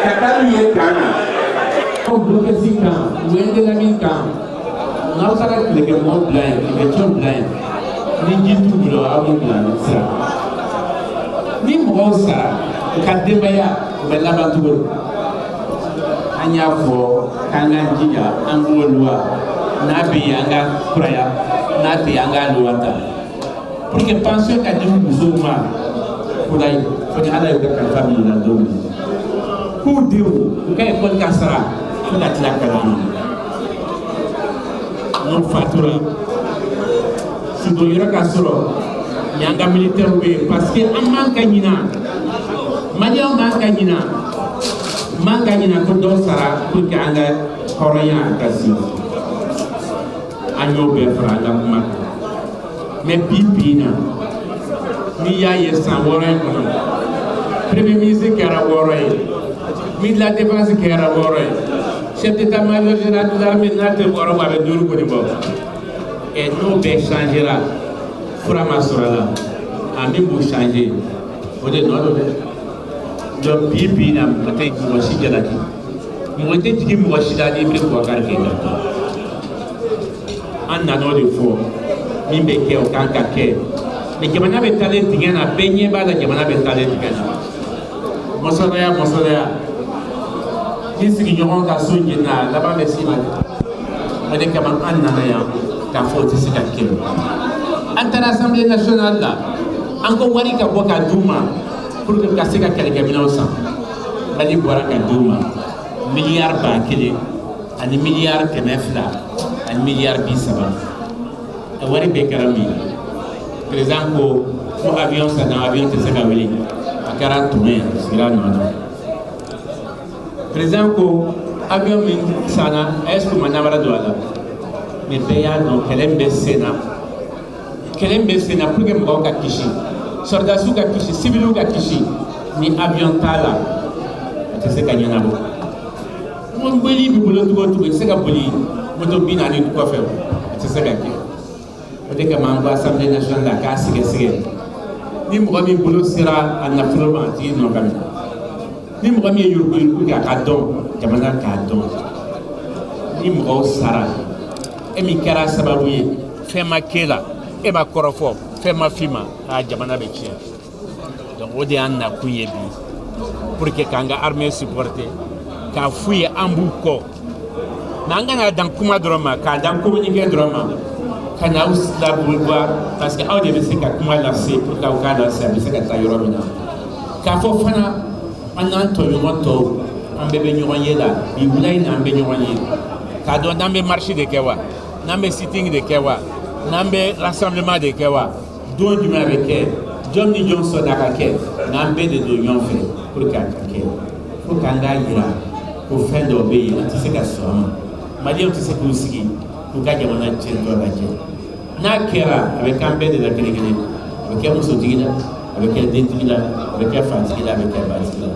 Ka taa n'u ye camp na. Ko blocus kan, u bɛ Ndélami kan, n'aw taara kɛlɛkɛmɔgɔw bila yen, kɛlɛkɛcɛw bila yen, ni ji t'u bolo, aw b'u bila ni sira. Ni mɔgɔw sara, u ka denbaya, u bɛ laban cogo di? An y'a fɔ k'an k'an jija, an k'o loi n'a bɛ yen, an ka kuraya, n'a tɛ yen, an k'a loi ta pour que pension ka di musow ma kurayi, fo ni Ala y'u ka kalifa minɛ u la don min, k'u denw u ka ekɔli ka sara fo ka tila kalan na. N'u fatura, sudonyɔrɔ ka sɔrɔ ni an ka militaires bɛ yen, parce que an man ka ɲina, Maliyɛnw man ka ɲina, man ka ɲina ko dɔ sara pour que an ka hɔrɔnya ka sigi. An y'o bɛɛ fara an ka kuma kan. Mais bi bi in na, n'i y'a ye san 6 in kɔnɔ, premier ministre kɛra 6 ye, ministre de la Défense kɛra 6 ye, chef d'état-major général des armées, n'a tɛ 6 bɔ, a bɛ 5 kɔni bɔ. Ɛ, n'o bɛɛ changera, fura ma sɔrɔ a la, a min b'o changer, o de nɔ don dɛ. Donc bi bi in na, mɔgɔ tɛ mɔgɔ si jalaki, mɔgɔ tɛ jigin mɔgɔ si la n'i bɛ Boubacar Keïta. An nan'o de fɔ, min bɛ kɛ, o kan ka kɛ. Mais jamana bɛ taalen dingɛ na, bɛɛ ɲɛ b'a la, jamana bɛ taalen dingɛ na. Mɔsɔlaya mɔsɔlaya, ni sigiɲɔgɔn ka so jenina, a laban bɛ s'i ma dɛ. O de kama an nana yan k'a fɔ o tɛ se ka kɛ. An taara Assemblée nationale la, an ko wari ka bɔ ka d'u ma pour que ka se ka kɛlɛkɛminɛnw san. Mali bɔra ka d'u ma miliyari 1000 ani miliyari 200 ani miliyari 30. A wari bɛɛ kɛra min ye? Président ko ko avion sanna, avion tɛ se ka wuli, a kɛra tɔnɔ ye, a sigira a nɔ na. Président ko avion min sanna, est ce que ma namara don a la? Mais bɛɛ y'a dɔn kɛlɛ min bɛ sen na, kɛlɛ min bɛ sen na, pour que mɔgɔw ka kisi, sɔrɔdasiw ka kisi, civiliw ka kisi, ni avion t'a la, a tɛ se ka ɲɛnabɔ. Mobili b'i bolo cogo o cogo, i tɛ se ka boli moto 40 kɔfɛ, o a tɛ se ka kɛ. O de kama an ko Assemblée nationale la k'a sɛgɛsɛgɛ, ni mɔgɔ min bolo sera a nafolo ma, a tigi nɔ ka minɛ. Ni mɔgɔ min ye yuruguyurugu kɛ, a ka dɔn, jamana k'a dɔn. Ni mɔgɔw sara, e min kɛra sababu ye, fɛn ma k'e la, e ma kɔrɔfɔ, fɛn ma f'i ma, a jamana bɛ tiɲɛ. Donc o de y'an nakun ye bi, pour que k'an ka armée supporter, k'a f'u ye an b'u kɔ. Mais an kana dan kuma dɔrɔn ma, k'a dan communiqué dɔrɔn ma, ka na aw la, parce que aw de bɛ se ka kuma lase pour que aw k'a lase, a bɛ se ka taa yɔrɔ min na. K'a fɔ fana, an n'an tɔɲɔgɔn tɔw, an bɛɛ bɛ ɲɔgɔn ye la bi wula in na, an bɛ ɲɔgɔn ye k'a dɔn n'an bɛ marche de kɛ wa, n'an bɛ sitting de kɛ wa, n'an bɛ rassemblement de kɛ wa, don jumɛn a bɛ kɛ, jɔn ni jɔn sɔnna ka kɛ, n'an bɛɛ de don ɲɔgɔn fɛ pour que a ka kɛ, fo k'an k'a yira ko fɛn dɔw bɛ yen, an tɛ se ka sɔn a ma. Maliyɛnw tɛ se k'u sigi k'u ka jamana tiɲɛtɔ lajɛ. N'a kɛra, a bɛ k'an bɛɛ de la kelen kelen, a bɛ kɛ musotigi la, a bɛ kɛ dentigi la, a bɛ kɛ fatigi la, a bɛ kɛ batigi la.